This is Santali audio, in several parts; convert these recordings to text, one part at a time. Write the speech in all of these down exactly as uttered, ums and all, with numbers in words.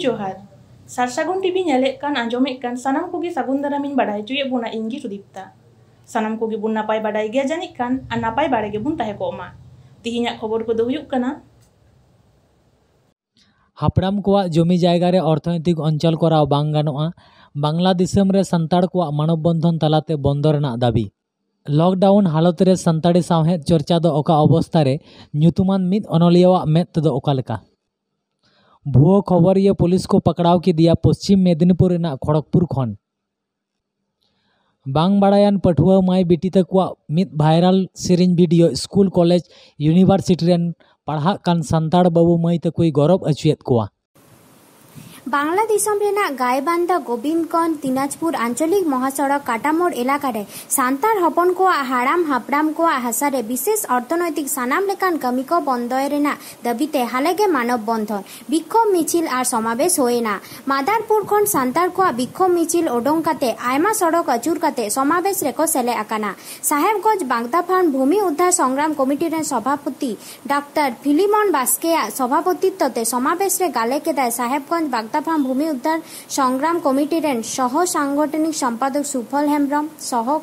ᱡᱚᱦᱟᱨ᱾ ᱥᱟᱨᱥᱟᱹᱜᱩᱱ ᱴᱤᱵᱷᱤ ᱧᱮᱞᱮᱫ ᱠᱟᱱ, ᱟᱸᱡᱚᱢᱮᱫ ᱠᱟᱱ ᱥᱟᱱᱟᱢ ᱠᱚᱜᱮ ᱥᱟᱹᱜᱩᱱ ᱫᱟᱨᱟᱢᱤᱧ ᱵᱟᱰᱟᱭ ᱦᱚᱪᱚᱭᱮᱫ ᱵᱚᱱᱟ, ᱤᱧ ᱜᱮ ᱥᱩᱫᱤᱯᱛᱟ᱾ ᱥᱟᱱᱟᱢ ᱠᱚᱜᱮ ᱵᱚᱱ ᱱᱟᱯᱟᱭ ᱵᱟᱰᱟᱭ ᱜᱮᱭᱟ ᱡᱟᱹᱱᱤᱡ ᱠᱷᱟᱱ, ᱟᱨ ᱱᱟᱯᱟᱭ ᱵᱟᱲᱟ ᱜᱮᱵᱚᱱ ᱛᱟᱦᱮᱸ ᱠᱚᱜ ᱢᱟ᱾ ᱛᱤᱦᱤᱧᱟᱜ ᱠᱷᱚᱵᱚᱨ ᱠᱚᱫᱚ ᱦᱩᱭᱩᱜ ᱠᱟᱱᱟ, ᱦᱟᱯᱲᱟᱢ ᱠᱚᱣᱟᱜ ᱡᱚᱢᱤ ᱡᱟᱭᱜᱟ ᱨᱮ ᱚᱨᱛᱷᱚᱱᱳᱭᱛᱤᱠ ᱚᱧᱪᱚᱞ ᱠᱚᱨᱟᱣ ᱵᱟᱝ ᱜᱟᱱᱚᱜᱼᱟ᱾ ᱵᱟᱝᱞᱟ ᱫᱤᱥᱚᱢ ᱨᱮ ᱥᱟᱱᱛᱟᱲ ᱠᱚᱣᱟᱜ ᱢᱟᱱᱚᱵ ᱵᱚᱱᱫᱷᱚᱱ ᱛᱟᱞᱟᱛᱮ ᱵᱚᱱᱫᱚ ᱨᱮᱱᱟᱜ ᱫᱟᱹᱵᱤ᱾ ᱞᱚᱠᱰᱟᱣᱩᱱ ᱦᱟᱞᱚᱛ ᱨᱮ ᱥᱟᱱᱛᱟᱲᱤ ᱥᱟᱶᱦᱮᱫ ᱪᱚᱨᱪᱟ ᱫᱚ ᱚᱠᱟ ᱚᱵᱚᱥᱛᱟ ᱨᱮ? ᱧᱩᱛᱩᱢᱟᱱ ᱢᱤᱫ ᱚᱱᱚᱞᱤᱭᱟᱹᱣᱟᱜ ᱢᱮᱫ ᱛᱮᱫᱚ ᱚᱠᱟ ᱞᱮᱠᱟ? ᱵᱷᱩᱣᱟᱹ ᱠᱷᱚᱵᱚᱨᱤᱭᱟᱹ ᱯᱩᱞᱤᱥ ᱠᱚ ᱯᱟᱠᱲᱟᱣ ᱠᱮᱫᱮᱭᱟ ᱯᱚᱥᱪᱤᱢ ᱢᱮᱫᱤᱱᱤᱯᱩᱨ ᱨᱮᱱᱟᱜ ᱠᱷᱚᱲᱚᱜᱽᱯᱩᱨ ᱠᱷᱚᱱ᱾ ᱵᱟᱝ ᱵᱟᱲᱟᱭᱟᱱ ᱯᱟᱹᱴᱷᱩᱣᱟᱹ ᱢᱟᱹᱭ ᱵᱤᱴᱤ ᱛᱟᱠᱚᱣᱟᱜ ᱢᱤᱫ ᱵᱷᱟᱭᱨᱟᱞ ᱥᱮᱨᱮᱧ ᱵᱷᱤᱰᱤᱭᱳ ᱥᱠᱩᱞ, ᱠᱚᱞᱮᱡᱽ, ᱤᱭᱩᱱᱤᱵᱷᱟᱨᱥᱤᱴᱤ ᱨᱮᱱ ᱯᱟᱲᱦᱟᱜ ᱠᱟᱱ ᱥᱟᱱᱛᱟᱲ ᱵᱟᱹᱵᱩ ᱢᱟᱹᱭ ᱛᱟᱠᱚᱭ ᱜᱚᱨᱚᱵ ᱦᱚᱪᱚᱭᱮᱫ ᱠᱚᱣᱟ᱾ ᱵᱟᱝᱞᱟ ᱫᱤᱥᱚᱢ ᱨᱮᱱᱟᱜ ᱜᱟᱭᱵᱟᱱᱫᱟ ᱜᱳᱵᱤᱱᱫᱽᱜᱚᱸᱡᱽ ᱫᱤᱱᱟᱡᱽᱯᱩᱨ ᱟᱧᱪᱚᱞᱤᱠ ᱢᱚᱦᱟᱥᱚᱲᱚᱠ ᱠᱟᱴᱟᱢᱳᱲ ᱮᱞᱟᱠᱟ ᱨᱮ ᱥᱟᱱᱛᱟᱲ ᱦᱚᱯᱚᱱ ᱠᱚᱣᱟᱜ ᱦᱟᱲᱟᱢ ᱦᱟᱯᱲᱟᱢ ᱠᱚᱣᱟᱜ ᱦᱟᱥᱟ ᱨᱮ ᱵᱤᱥᱮᱥ ᱚᱨᱛᱷᱚᱱᱳᱭᱛᱤᱠ ᱥᱟᱱᱟᱢ ᱞᱮᱠᱟᱱ ᱠᱟᱹᱢᱤ ᱠᱚ ᱵᱚᱱᱫᱚᱭ ᱨᱮᱱᱟᱜ ᱫᱟᱹᱵᱤ ᱛᱮ ᱦᱟᱞᱮ ᱜᱮ ᱢᱟᱱᱚᱵ ᱵᱚᱱᱫᱷᱚᱱ, ᱵᱤᱠᱠᱷᱳᱵ ᱢᱤᱪᱷᱤᱞ ᱟᱨ ᱥᱚᱢᱟᱵᱮᱥ ᱦᱩᱭ ᱮᱱᱟ᱾ ᱢᱟᱫᱟᱨᱯᱩᱨ ᱠᱷᱚᱱ ᱥᱟᱱᱛᱟᱲ ᱠᱚᱣᱟᱜ ᱵᱤᱠᱠᱷᱳᱵ ᱢᱤᱪᱷᱤᱞ ᱳᱰᱳᱝ ᱠᱟᱛᱮ ᱟᱭᱢᱟ ᱥᱚᱲᱚᱠ ᱟᱹᱪᱩᱨ ᱠᱟᱛᱮ ᱥᱚᱢᱟᱵᱮᱥ ᱨᱮᱠᱚ ᱥᱮᱞᱮᱫ ᱟᱠᱟᱱᱟ᱾ ᱥᱟᱦᱮᱵᱽᱜᱚᱸᱡᱽ ᱵᱟᱜᱽᱫᱟ ᱯᱷᱟᱨᱢ ᱵᱷᱩᱢᱤ ᱩᱫᱽᱫᱷᱟᱨ ᱥᱚᱝᱜᱨᱟᱢ ᱠᱚᱢᱤᱴᱤ ᱨᱮᱱ ᱥᱚᱵᱷᱟᱯᱚᱛᱤ ᱰᱟᱠᱛᱟᱨ ᱯᱷᱤᱞᱤᱢᱚᱱ ᱵᱟᱥᱠᱮᱭᱟᱜ ᱥᱚᱵᱷᱟᱯᱚᱛᱤᱛᱛᱚ ᱛᱮ ᱥᱚᱢᱟᱵᱮᱥ ᱨᱮ ᱜᱟᱞᱮ ᱠᱮᱫᱟᱭ ᱥᱟᱦᱮᱵᱽᱜᱚᱸᱡᱽ ᱵᱟᱜᱽᱫᱟ ᱯᱷᱟᱨᱢ ᱵᱷᱩᱢᱤ ᱩᱫᱽᱫᱷᱟᱨ ᱥᱚᱝᱜᱨᱟᱢ ᱠᱚᱢᱤᱴᱤ ᱨᱮᱱ ᱥᱚᱦᱚ ᱥᱟᱝᱜᱚᱴᱷᱚᱱᱤᱠ ᱥᱚᱢᱯᱟᱫᱚᱠ ᱥᱩᱯᱷᱚᱞ ᱦᱮᱢᱵᱽᱨᱚᱢ, ᱥᱚᱦᱚ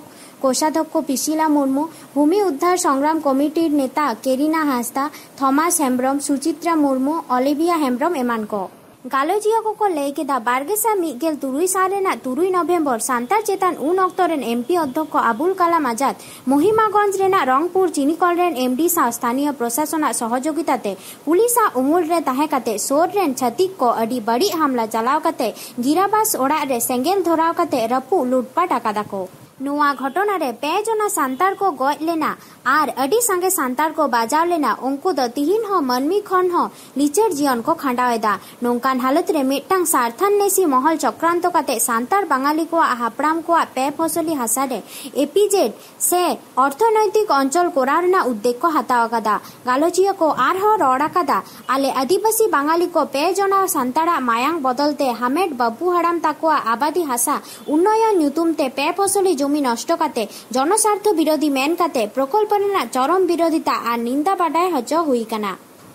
ᱠᱳᱥᱟᱫᱷᱚᱠᱠᱷᱚ ᱯᱤᱥᱤᱞᱟ ᱢᱩᱨᱢᱩ, ᱵᱷᱩᱢᱤ ᱩᱫᱽᱫᱷᱟᱨ ᱥᱚᱝᱜᱨᱟᱢ ᱠᱚᱢᱤᱴᱤ ᱱᱮᱛᱟ ᱠᱮᱨᱤᱱᱟ ᱦᱟᱸᱥᱫᱟ, ᱛᱷᱚᱢᱟᱥ ᱦᱮᱢᱵᱽᱨᱚᱢ, ᱥᱩᱪᱤᱛᱨᱟ ᱢᱩᱨᱢᱩ, ᱚᱞᱤᱵᱷᱤᱭᱟ ᱦᱮᱢᱵᱽᱨᱚᱢ ᱮᱢᱟᱱ ᱠᱚ᱾ ᱜᱟᱞᱚᱪᱤᱭᱟᱹ ᱠᱚᱠᱚ ᱞᱟᱹᱭ ᱠᱮᱫᱟ, ᱵᱟᱨ ᱜᱮᱥᱟᱭ ᱢᱤᱫ ᱜᱮᱞ ᱛᱩᱨᱩᱭ ᱥᱟᱞ ᱨᱮᱱᱟᱜ ᱛᱩᱨᱩᱭ ᱱᱚᱵᱷᱮᱢᱵᱚᱨ ᱥᱟᱱᱛᱟᱲ ᱪᱮᱛᱟᱱ ᱩᱱ ᱚᱠᱛᱚ ᱨᱮᱱ ᱮᱢ ᱯᱤ ᱚᱫᱽᱫᱷᱚᱠᱠᱷᱚ ᱟᱵᱩᱞ ᱠᱟᱞᱟᱢ ᱟᱡᱟᱫ ᱢᱚᱦᱤᱢᱟᱜᱚᱸᱡᱽ ᱨᱮᱱᱟᱜ ᱨᱚᱝᱯᱩᱨ ᱪᱤᱱᱤᱠᱚᱞ ᱨᱮᱱ ᱮᱢ ᱰᱤ ᱥᱟᱶ ᱥᱛᱷᱟᱱᱤᱭᱚ ᱯᱨᱚᱥᱟᱥᱚᱱᱟᱜ ᱥᱚᱦᱚᱡᱳᱜᱤᱛᱟ ᱛᱮ ᱯᱩᱞᱤᱥᱟᱜ ᱩᱢᱩᱞ ᱨᱮ ᱛᱟᱦᱮᱸ ᱠᱟᱛᱮ ᱥᱳᱨ ᱨᱮᱱ ᱪᱷᱟᱹᱛᱤᱠ ᱠᱚ ᱟᱹᱰᱤ ᱵᱟᱹᱲᱤᱡ ᱦᱟᱢᱞᱟ ᱪᱟᱞᱟᱣ ᱠᱟᱛᱮ ᱜᱤᱨᱟᱵᱟᱥ ᱚᱲᱟᱜ ᱨᱮ ᱥᱮᱸᱜᱮᱞ ᱫᱷᱚᱨᱟᱣ ᱠᱟᱛᱮ ᱨᱟᱹᱯᱩᱫ ᱞᱩᱴᱯᱟᱴ ᱟᱠᱟᱫᱟ ᱠᱚ᱾ ᱱᱚᱣᱟ ᱜᱷᱚᱴᱚᱱᱟ ᱨᱮ ᱯᱮ ᱡᱚᱱᱟ ᱥᱟᱱᱛᱟᱲ ᱠᱚ ᱜᱚᱡ ᱞᱮᱱᱟ ᱟᱨ ᱟᱹᱰᱤ ᱥᱟᱸᱜᱮ ᱥᱟᱱᱛᱟᱲ ᱠᱚ ᱵᱟᱡᱟᱣ ᱞᱮᱱᱟ᱾ ᱩᱱᱠᱩ ᱫᱚ ᱛᱤᱦᱤᱧ ᱦᱚᱸ ᱢᱟᱹᱱᱢᱤ ᱠᱷᱚᱱ ᱦᱚᱸ ᱞᱤᱪᱟᱹᱲ ᱡᱤᱭᱚᱱ ᱠᱚ ᱠᱷᱟᱸᱰᱟᱣ ᱮᱫᱟ᱾ ᱱᱚᱝᱠᱟᱱ ᱦᱟᱞᱚᱛ ᱨᱮ ᱢᱤᱫᱴᱟᱝ ᱥᱟᱨᱛᱷᱟᱱᱱᱮᱥᱤ ᱢᱚᱦᱚᱞ ᱪᱚᱠᱨᱟᱱᱛᱚ ᱠᱟᱛᱮ ᱥᱟᱱᱛᱟᱲ ᱵᱟঙᱟᱞᱤ ᱠᱚᱣᱟᱜ ᱦᱟᱯᱲᱟᱢ ᱠᱚᱣᱟᱜ ᱯᱮ ᱯᱷᱚᱥᱚᱞᱤ ᱦᱟᱥᱟ ᱨᱮ ᱮ ᱯᱤ ᱡᱮᱰ ᱥᱮ ᱚᱨᱛᱷᱚᱱᱳᱭᱛᱤᱠ ᱚᱧᱪᱚᱞ ᱠᱚᱨᱟᱣ ᱨᱮᱱᱟᱜ ᱩᱫᱽᱫᱮᱜᱽ ᱠᱚ ᱦᱟᱛᱟᱣ ᱟᱠᱟᱫᱟ᱾ ᱜᱟᱞᱚᱪᱤᱭᱟᱹ ᱠᱚ ᱟᱨᱦᱚᱸ ᱨᱚᱲ ᱟᱠᱟᱫᱟ, ᱟᱞᱮ ᱟᱹᱫᱤᱵᱟᱹᱥᱤ ᱵᱟᱝᱟᱞᱤ ᱠᱚ ᱯᱮ ᱡᱚᱱᱟ ᱥᱟᱱᱛᱟᱲᱟᱜ ᱢᱟᱭᱟᱝ ᱵᱚᱫᱚᱞ ᱛᱮ ᱦᱟᱢᱮᱴ ᱵᱟᱹᱵᱩ ᱦᱟᱲᱟᱢ ᱛᱟᱠᱚᱣᱟᱜ ᱟᱵᱟᱫᱤ ᱦᱟᱥᱟ ᱩᱱᱱᱚᱭᱚᱱ ᱧᱩᱛᱩᱢ ᱛᱮ ᱯᱮ ᱯᱷᱚᱥᱚᱞᱤ ᱡᱚᱢᱤ ᱱᱚᱥᱴᱚ ᱠᱟᱛᱮ ᱡᱚᱱᱚᱥᱟᱨᱛᱷᱚ ᱵᱤᱨᱳᱫᱷᱤ ᱢᱮᱱ ᱠᱟᱛᱮ ᱯᱨᱚᱠᱚᱞᱯᱚ ᱨᱮᱱᱟᱜ ᱪᱚᱨᱚᱢ ᱵᱤᱨᱳᱫᱷᱤᱛᱟ ᱟᱨ ᱱᱤᱱᱫᱟ ᱵᱟᱰᱟᱭ ᱦᱚᱪᱚ ᱦᱩᱭ ᱟᱠᱟᱱᱟ᱾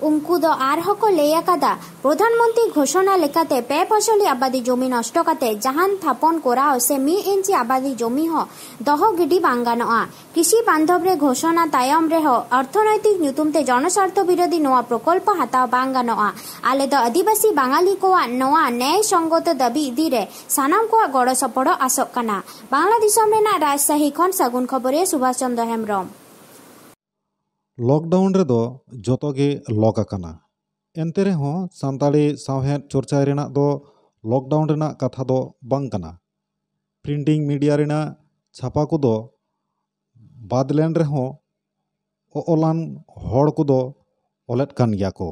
ᱩᱱᱠᱩ ᱫᱚ ᱟᱨᱦᱚᱸ ᱠᱚ ᱞᱟᱹᱭ ᱟᱠᱟᱫᱟ, ᱯᱨᱚᱫᱷᱟᱱ ᱢᱚᱱᱛᱨᱤ ᱜᱷᱳᱥᱚᱱᱟ ᱞᱮᱠᱟᱛᱮ ᱯᱮ ᱯᱷᱚᱥᱚᱞᱤ ᱟᱵᱟᱫᱤ ᱡᱚᱢᱤ ᱱᱚᱥᱴᱚ ᱠᱟᱛᱮ ᱡᱟᱦᱟᱱ ᱛᱷᱟᱯᱚᱱ ᱠᱚᱨᱟᱣ ᱥᱮ ᱢᱤᱫ ᱤᱧᱪᱤ ᱟᱵᱟᱫᱤ ᱡᱚᱢᱤ ᱦᱚᱸ ᱫᱚᱦᱚ ᱜᱤᱰᱤ ᱵᱟᱝ ᱜᱟᱱᱚᱜᱼᱟ᱾ ᱠᱨᱤᱥᱤ ᱵᱟᱱᱫᱷᱚᱵ ᱨᱮ ᱜᱷᱳᱥᱚᱱᱟ ᱛᱟᱭᱚᱢ ᱨᱮᱦᱚᱸ ᱚᱨᱛᱷᱚᱱᱳᱭᱛᱤᱠ ᱧᱩᱛᱩᱢ ᱛᱮ ᱡᱚᱱᱚᱥᱟᱨᱛᱷᱚ ᱵᱤᱨᱳᱫᱷᱤ ᱱᱚᱣᱟ ᱯᱨᱚᱠᱚᱞᱯᱚ ᱦᱟᱛᱟᱣ ᱵᱟᱝ ᱜᱟᱱᱚᱜᱼᱟ᱾ ᱟᱞᱮ ᱫᱚ ᱟᱹᱫᱤᱵᱟᱹᱥᱤ ᱵᱟᱝᱟᱞᱤ ᱠᱚᱣᱟᱜ ᱱᱚᱣᱟ ᱱᱮᱭ ᱥᱚᱝᱜᱚᱛᱚ ᱫᱟᱹᱵᱤ ᱤᱫᱤ ᱨᱮ ᱥᱟᱱᱟᱢ ᱠᱚᱣᱟᱜ ᱜᱚᱲᱚ ᱥᱚᱯᱚᱦᱚᱫ ᱟᱥᱚᱜ ᱠᱟᱱᱟ᱾ ᱵᱟᱝᱞᱟ ᱫᱤᱥᱚᱢ ᱨᱮᱱᱟᱜ ᱨᱟᱡᱽᱥᱟᱦᱤ ᱠᱷᱚᱱ ᱥᱟᱹᱜᱩᱱ ᱠᱷᱚᱵᱚᱨᱤᱭᱟᱹ ᱥᱩᱵᱷᱟᱥ ᱪᱚᱱᱫᱨᱚ ᱦᱮᱢᱵᱨᱚᱢ᱾ ᱞᱚᱠᱰᱟᱣᱩᱱ ᱨᱮᱫᱚ ᱡᱚᱛᱚ ᱜᱮ ᱞᱚᱠ ᱟᱠᱟᱱᱟ᱾ ᱮᱱᱛᱮ ᱨᱮᱦᱚᱸ ᱥᱟᱱᱛᱟᱲᱤ ᱥᱟᱶᱦᱮᱫ ᱪᱚᱨᱪᱟᱭ ᱨᱮᱱᱟᱜ ᱫᱚ ᱞᱚᱠᱰᱟᱣᱩᱱ ᱨᱮᱱᱟᱜ ᱠᱟᱛᱷᱟ ᱫᱚ ᱵᱟᱝ ᱠᱟᱱᱟ᱾ ᱯᱨᱤᱱᱴᱤᱝ ᱢᱤᱰᱤᱭᱟ ᱨᱮᱱᱟᱜ ᱪᱷᱟᱯᱟ ᱠᱚᱫᱚ ᱵᱟᱫ ᱞᱮᱱ ᱨᱮᱦᱚᱸ ᱚᱞᱟᱱ ᱦᱚᱲ ᱠᱚᱫᱚ ᱚᱞᱮᱫ ᱠᱟᱱ ᱜᱮᱭᱟ ᱠᱚ᱾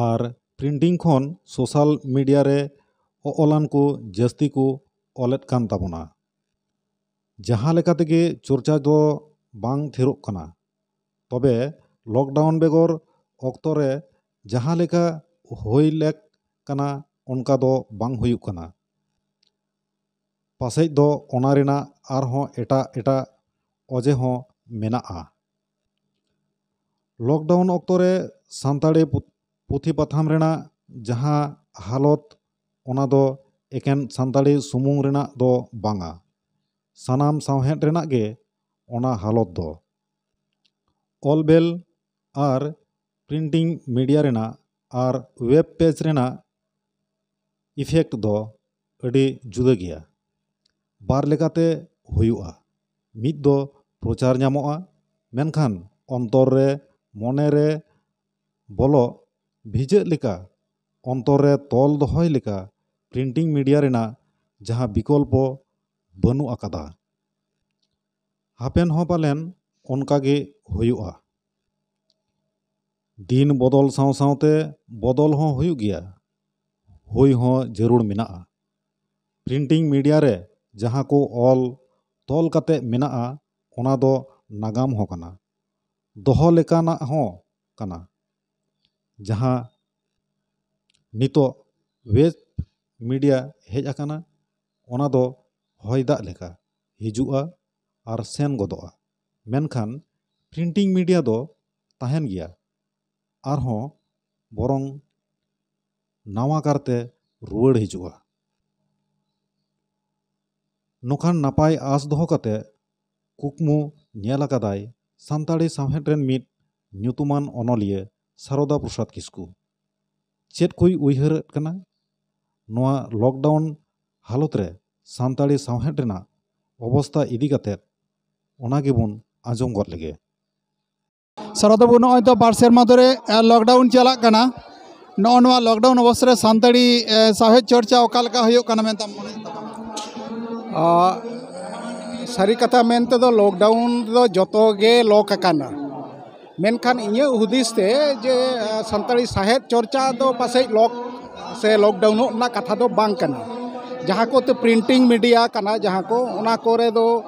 ᱟᱨ ᱯᱨᱤᱱᱴᱤᱝ ᱠᱷᱚᱱ ᱥᱳᱥᱟᱞ ᱢᱤᱰᱤᱭᱟ ᱨᱮ ᱚᱞᱟᱱ ᱠᱚ ᱡᱟᱹᱥᱛᱤ ᱠᱚ ᱚᱞᱮᱫ ᱠᱟᱱ ᱛᱟᱵᱚᱱᱟ᱾ ᱡᱟᱦᱟᱸ ᱞᱮᱠᱟ ᱛᱮᱜᱮ ᱪᱚᱨᱪᱟ ᱫᱚ ᱵᱟᱝ ᱛᱷᱤᱨᱚᱜ ᱠᱟᱱᱟ᱾ ᱛᱚᱵᱮ ᱞᱚᱠᱰᱟᱣᱩᱱ ᱵᱮᱜᱚᱨ ᱚᱠᱛᱚ ᱨᱮ ᱡᱟᱦᱟᱸ ᱞᱮᱠᱟ ᱦᱩᱭ ᱞᱮᱠ ᱠᱟᱱᱟ, ᱚᱱᱠᱟ ᱫᱚ ᱵᱟᱝ ᱦᱩᱭᱩᱜ ᱠᱟᱱᱟ᱾ ᱯᱟᱥᱮᱡ ᱫᱚ ᱚᱱᱟ ᱨᱮᱱᱟᱜ ᱟᱨᱦᱚᱸ ᱮᱴᱟᱜ ᱮᱴᱟᱜ ᱚᱡᱮ ᱦᱚᱸ ᱢᱮᱱᱟᱜᱼᱟ᱾ ᱞᱚᱠᱰᱟᱣᱩᱱ ᱚᱠᱛᱚ ᱨᱮ ᱥᱟᱱᱛᱟᱲᱤ ᱯᱩ- ᱯᱩᱛᱷᱤ ᱯᱟᱛᱷᱟᱢ ᱨᱮᱱᱟᱜ ᱡᱟᱦᱟᱸ ᱦᱟᱞᱚᱛ, ᱚᱱᱟ ᱫᱚ ᱮᱠᱮᱱ ᱥᱟᱱᱛᱟᱲᱤ ᱥᱩᱢᱩᱝ ᱨᱮᱱᱟᱜ ᱫᱚ ᱵᱟᱝᱟ, ᱥᱟᱱᱟᱢ ᱥᱟᱶᱦᱮᱫ ᱨᱮᱱᱟᱜ ᱜᱮ ᱚᱱᱟ ᱦᱟᱞᱚᱛ ᱫᱚ᱾ ᱚᱞ ᱵᱮᱞ ᱟᱨ ᱯᱨᱤᱱᱴᱤᱝ ᱢᱤᱰᱤᱭᱟ ᱨᱮᱱᱟᱜ ᱟᱨ ᱣᱮᱵ ᱯᱮᱡᱽ ᱨᱮᱱᱟᱜ ᱤᱯᱷᱮᱠᱴ ᱫᱚ ᱟᱹᱰᱤ ᱡᱩᱫᱟᱹ ᱜᱮᱭᱟ᱾ ᱵᱟᱨ ᱞᱮᱠᱟᱛᱮ ᱦᱩᱭᱩᱜᱼᱟ᱾ ᱢᱤᱫ ᱫᱚ ᱯᱨᱚᱪᱟᱨ ᱧᱟᱢᱚᱜᱼᱟ, ᱢᱮᱱᱠᱷᱟᱱ ᱚᱱᱛᱚᱨ ᱨᱮ, ᱢᱚᱱᱮ ᱨᱮ ᱵᱚᱞᱚᱜ ᱵᱷᱤᱡᱟᱹᱜ ᱞᱮᱠᱟ, ᱚᱱᱛᱚᱨ ᱨᱮ ᱛᱚᱞ ᱫᱚᱦᱚᱭ ᱞᱮᱠᱟ ᱯᱨᱤᱱᱴᱤᱝ ᱢᱤᱰᱤᱭᱟ ᱨᱮᱱᱟᱜ ᱡᱟᱦᱟᱸ ᱵᱤᱠᱚᱞᱯᱚ ᱵᱟᱹᱱᱩᱜ ᱟᱠᱟᱫᱟ᱾ ᱦᱟᱯᱮᱱ ᱦᱚᱸ ᱯᱟᱞᱮᱱ ᱚᱱᱠᱟ ᱜᱮ ᱦᱩᱭᱩᱜᱼᱟ᱾ ᱫᱤᱱ ᱵᱚᱫᱚᱞ ᱥᱟᱶ ᱥᱟᱶᱛᱮ ᱵᱚᱫᱚᱞ ᱦᱚᱸ ᱦᱩᱭᱩᱜ ᱜᱮᱭᱟ, ᱦᱩᱭ ᱦᱚᱸ ᱡᱟᱹᱨᱩᱲ ᱢᱮᱱᱟᱜᱼᱟ᱾ ᱯᱨᱤᱱᱴᱤᱝ ᱢᱤᱰᱤᱭᱟ ᱨᱮ ᱡᱟᱦᱟᱸ ᱠᱚ ᱚᱞ ᱛᱚᱞ ᱠᱟᱛᱮ ᱢᱮᱱᱟᱜᱼᱟ, ᱚᱱᱟ ᱫᱚ ᱱᱟᱜᱟᱢ ᱦᱚᱸ ᱠᱟᱱᱟ, ᱫᱚᱦᱚ ᱞᱮᱠᱟᱱᱟᱜ ᱦᱚᱸ ᱠᱟᱱᱟ᱾ ᱡᱟᱦᱟᱸ ᱱᱤᱛᱚᱜ ᱣᱮᱵ ᱢᱤᱰᱤᱭᱟ ᱦᱮᱡ ᱟᱠᱟᱱᱟ, ᱚᱱᱟ ᱫᱚ ᱦᱚᱭ ᱫᱟᱜ ᱞᱮᱠᱟ ᱦᱤᱡᱩᱜᱼᱟ ᱟᱨ ᱥᱮᱱ ᱜᱚᱫᱚᱜᱼᱟ, ᱢᱮᱱᱠᱷᱟᱱ ᱯᱨᱤᱱᱴᱤᱝ ᱢᱤᱰᱤᱭᱟ ᱫᱚ ᱛᱟᱦᱮᱱ ᱜᱮᱭᱟ᱾ ᱟᱨᱦᱚᱸ ᱵᱚᱨᱚᱝ ᱱᱟᱣᱟ ᱠᱟᱨᱛᱮ ᱨᱩᱣᱟᱹᱲ ᱦᱤᱡᱩᱜᱼᱟ᱾ ᱱᱚᱝᱠᱟᱱ ᱱᱟᱯᱟᱭ ᱟᱸᱥ ᱫᱚᱦᱚ ᱠᱟᱛᱮ ᱠᱩᱠᱢᱩ ᱧᱮᱞ ᱟᱠᱟᱫᱟᱭ ᱥᱟᱱᱛᱟᱲᱤ ᱥᱟᱶᱦᱮᱫ ᱨᱮᱱ ᱢᱤᱫ ᱧᱩᱛᱩᱢᱟᱱ ᱚᱱᱚᱞᱤᱭᱟᱹ ᱥᱟᱨᱚᱫᱟ ᱯᱨᱚᱥᱟᱫᱽ ᱠᱤᱥᱠᱩ᱾ ᱪᱮᱫ ᱠᱚᱭ ᱩᱭᱦᱟᱹᱨᱮᱫ ᱠᱟᱱᱟ? ᱱᱚᱣᱟ ᱞᱚᱠᱰᱟᱣᱩᱱ ᱦᱟᱞᱚᱛ ᱨᱮ ᱥᱟᱱᱛᱟᱲᱤ ᱥᱟᱶᱦᱮᱫ ᱨᱮᱱᱟᱜ ᱚᱵᱚᱥᱛᱟ ᱤᱫᱤ ᱠᱟᱛᱮ ᱚᱱᱟ ᱜᱮᱵᱚᱱ ᱟᱸᱡᱚᱢ ᱜᱚᱫ ᱞᱮᱜᱮ᱾ ᱥᱟᱨᱚᱫᱟ ᱵᱟᱹᱵᱩ, ᱱᱚᱜᱼᱚᱭ ᱛᱚ ᱵᱟᱨ ᱥᱮᱨᱢᱟ ᱫᱷᱚᱨᱮ ᱞᱚᱠᱰᱟᱣᱩᱱ ᱪᱟᱞᱟᱜ ᱠᱟᱱᱟ᱾ ᱱᱚᱜᱼᱚ ᱱᱚᱣᱟ ᱞᱚᱠᱰᱟᱣᱩᱱ ᱚᱵᱚᱥᱛᱟ ᱨᱮ ᱥᱟᱱᱛᱟᱲᱤ ᱥᱟᱶᱦᱮᱫ ᱪᱚᱨᱪᱟ ᱚᱠᱟ ᱞᱮᱠᱟ ᱦᱩᱭᱩᱜ ᱠᱟᱱᱟ ᱢᱮᱱᱛᱮ ᱢᱚᱱᱮ? ᱥᱟᱹᱨᱤ ᱠᱟᱛᱷᱟ ᱢᱮᱱ ᱛᱮᱫᱚ ᱞᱚᱠᱰᱟᱣᱩᱱ ᱫᱚ ᱡᱚᱛᱚ ᱜᱮ ᱞᱚᱠ ᱟᱠᱟᱱᱟ᱾ ᱢᱮᱱᱠᱷᱟᱱ ᱤᱧᱟᱹᱜ ᱦᱩᱫᱤᱥ ᱛᱮ ᱡᱮ ᱥᱟᱱᱛᱟᱲᱤ ᱥᱟᱶᱦᱮᱫ ᱪᱚᱨᱪᱟ ᱫᱚ ᱯᱟᱥᱮᱡ ᱞᱚᱠ ᱥᱮ ᱞᱚᱠᱰᱟᱣᱩᱱᱚᱜ ᱨᱮᱱᱟᱜ ᱠᱟᱛᱷᱟ ᱫᱚ ᱵᱟᱝ ᱠᱟᱱᱟ᱾ ᱡᱟᱦᱟᱸ ᱠᱚᱛᱮ ᱯᱨᱤᱱᱴᱤᱝ ᱢᱤᱰᱤᱭᱟ ᱠᱟᱱᱟ, ᱡᱟᱦᱟᱸ ᱠᱚ, ᱚᱱᱟ ᱠᱚᱨᱮ ᱫᱚ